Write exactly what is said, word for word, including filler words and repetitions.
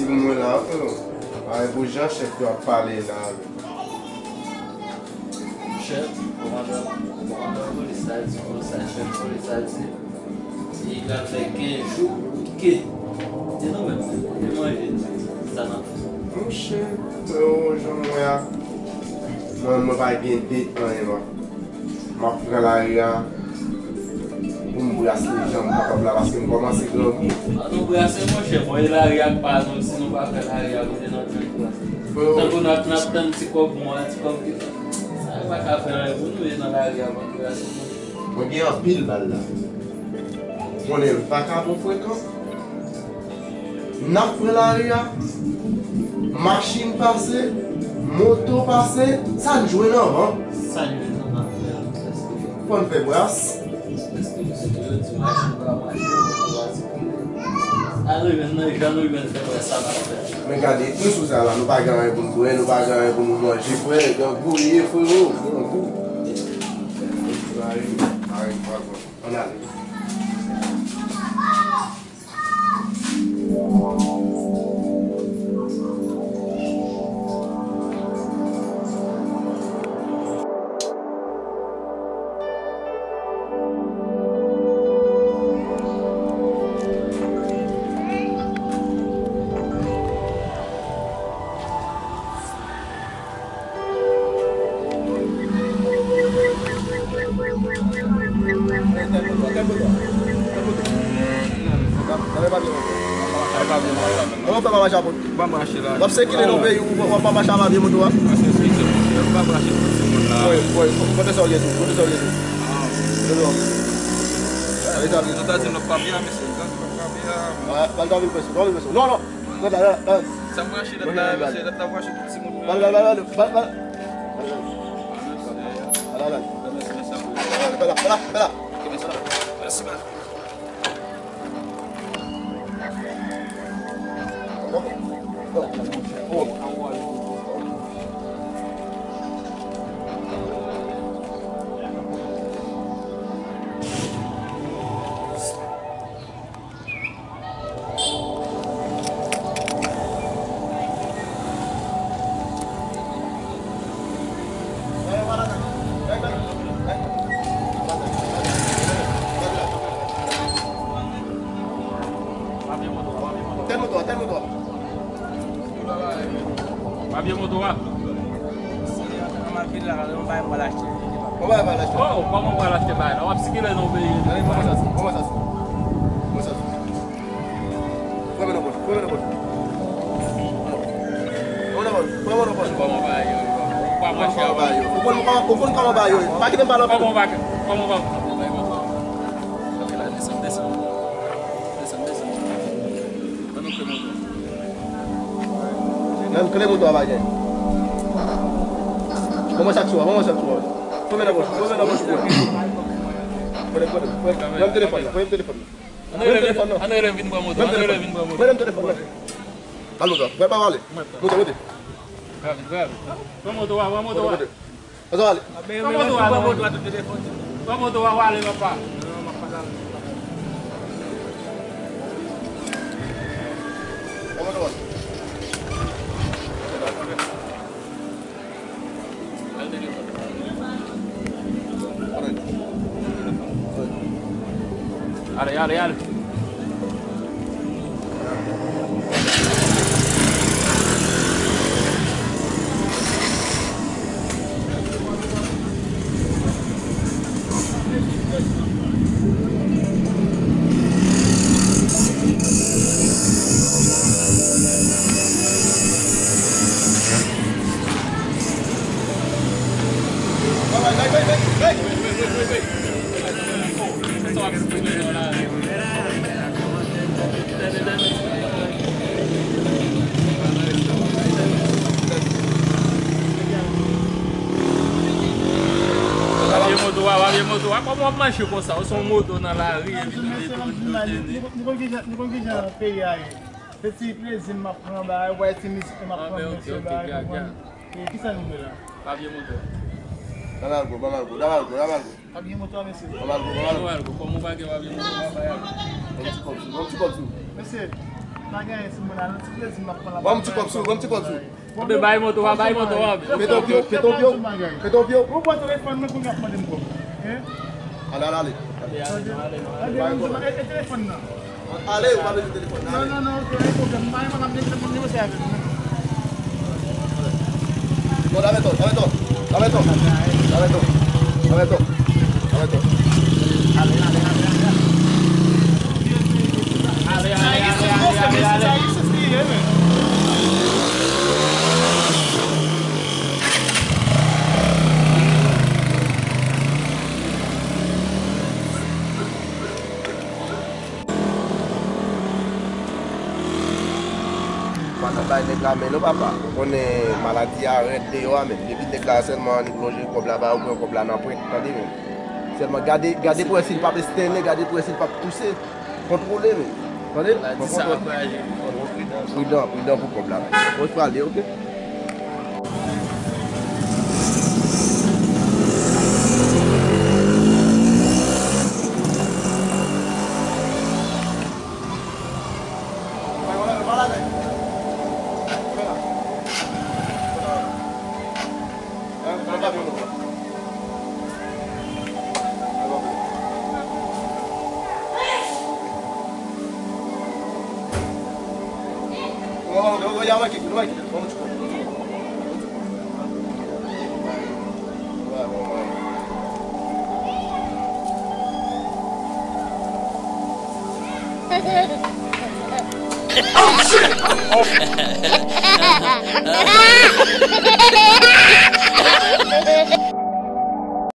Pou mwen la, freo. Ay, pou jan chèf yo ap pale la. Chèf, kòmandan, kòmandan polis la di konsa, chèf polis la di, li pral fè kenz jou bouke. E nou menm, e manje, sa n ap fè? Monchè, freo, jan mwen a, mwen, mwen pa gen de anyen, non. M ap pran lari a pou m brase jan m kapab la, paske m kòmanse grangou. An nou brase, monchè, bon, e lari a k pa nou, si nou pa fè lari a, kote n ap jwenn brase? Freo. Tankou n ap, n ap tann ti kòb mwa, ti kòb ki, sa yo pa ka fè anyen pou nou, e nan lari a, bon, brase, monchè. Mwen gen anpil bal la. Konnen vakabon frekan. N ap pran lari a, machin pase, moto pase, sa n jwenn anvan. Sa n jwenn anvan, frè, prèske. Fò n fè bras. Prèske, misye yo di machin pa mache, moto pa sikile. Sa nou jwenn nan, jan nou jwenn fè bras sa n ap fè. Men gade, nou sou sa la, nou pa gen anyen pou n bwè, nou pa gen anyen pou nou manje, frè, grangou ye, frero, grangou. Ann ale. Kòman fè pa mache a? W ap sekile nan peyi w, w ap pa mache a papye moto a? Wi, wi, kote sa w ye tou? Kote sa w ye tou? Kote sa w ye? Etabli. Etabli. Ba l ta vin prese, ta vin prese. Non, non. Sa m rache lòt la, mesye, lòt la m rache pou ti moun. Bal, bal, bal, bal, bal, bal. Bal, bal, bal. Fè la, fè la, fè la. Mèsi, man. Tèl moto a, tèl moto a. Papye moto a. Kòman w pral achte? Oh, kòman w pral achte bagay la? W ap sikile nan yon peyi. Kòman sa sou? Kòman sa sou? Kòman sa sou? Kòman nan pòch? Kòman nan pòch? Kòman nan pòch? Kòman nan pòch? Kòman bagay yo? Ou pa manje avè yo. Ou konn, ou konn kòman bagay yo? Pa kite m pale anpil. Kòman bagay? Kòman bagay? Desann, desann. Desann, desann. Nan kle moto a pa gen. Ban mwen sak sou a, ban mwen sak sou a. Fè men nan pòch, fè men nan pòch. Pran, pran, pran, pran telefòn nan, pran telefòn nan. Ann rele, ann rele vin pran moto, ann rele vin pran moto. Pran telefòn nan. Al moto a, pran pa ale. Moto, moto. Pran moto a, pran moto a. Moto, moto. Pran moto a, pran moto a, tout telefòn. Pran moto a, w ale, papa. Ale, ale, ale. Papye moto a, papye moto a, kòman w ap mache konsa? Ou se yon moto nan lari, epi tou de tou, tou de ni. Nou konn kijan, nou konn kijan peyi a ye. Se ti plezi m ap pran, bagay, ou wè ti mizik m ap pran, mesye, bagay, konprann. E kisa nou vle la? Papye moto. Dam algo, dam algo, dam algo, dam algo. Papye moto a, mesye. Dam algo, dam algo. Kòman w pa gen papye moto? Yon ti kòb sou, yon ti kòb sou. Mesye. Pa gen anyen sou mwen la, nan ti plezi m ap pran la. Ban m ti kòb sou, ban m ti kòb sou. Anben bay moto a, bay moto a. Pete w pye w, pete w pye w. Pete w pye w. Ou pran telefòn mwen kounye a ap mande m kòb. Hein? Ale, ale, ale. Anben, anben, e, e telefòn nan. Ale, ou pa bezwen telefòn nan, ale. Non, non, non, ok, pa gen pwoblèm. M pa gen pwoblèm, m negosye avè w. Bon, dame to, dame to, dame to, dame to, dame to, dame to. Ale, ale, ale, ale, ale. Ale, ale, ale, ale, ale, ale. Pa nan bay nèg la men non, papa. Ou konnen maladi a rèd deyò a menm. Depi nèg la sèlman li plonje kòb la ba ou, pran kòb la nan pwent, tande menm. Sèlman gade, gade pou wè si l p ap estène, gade pou wè si l p ap touse. Kontwole menm. Tande? Pran kontwòl. Pridan, pridan pou kòb la menm. Mwen prale, ok?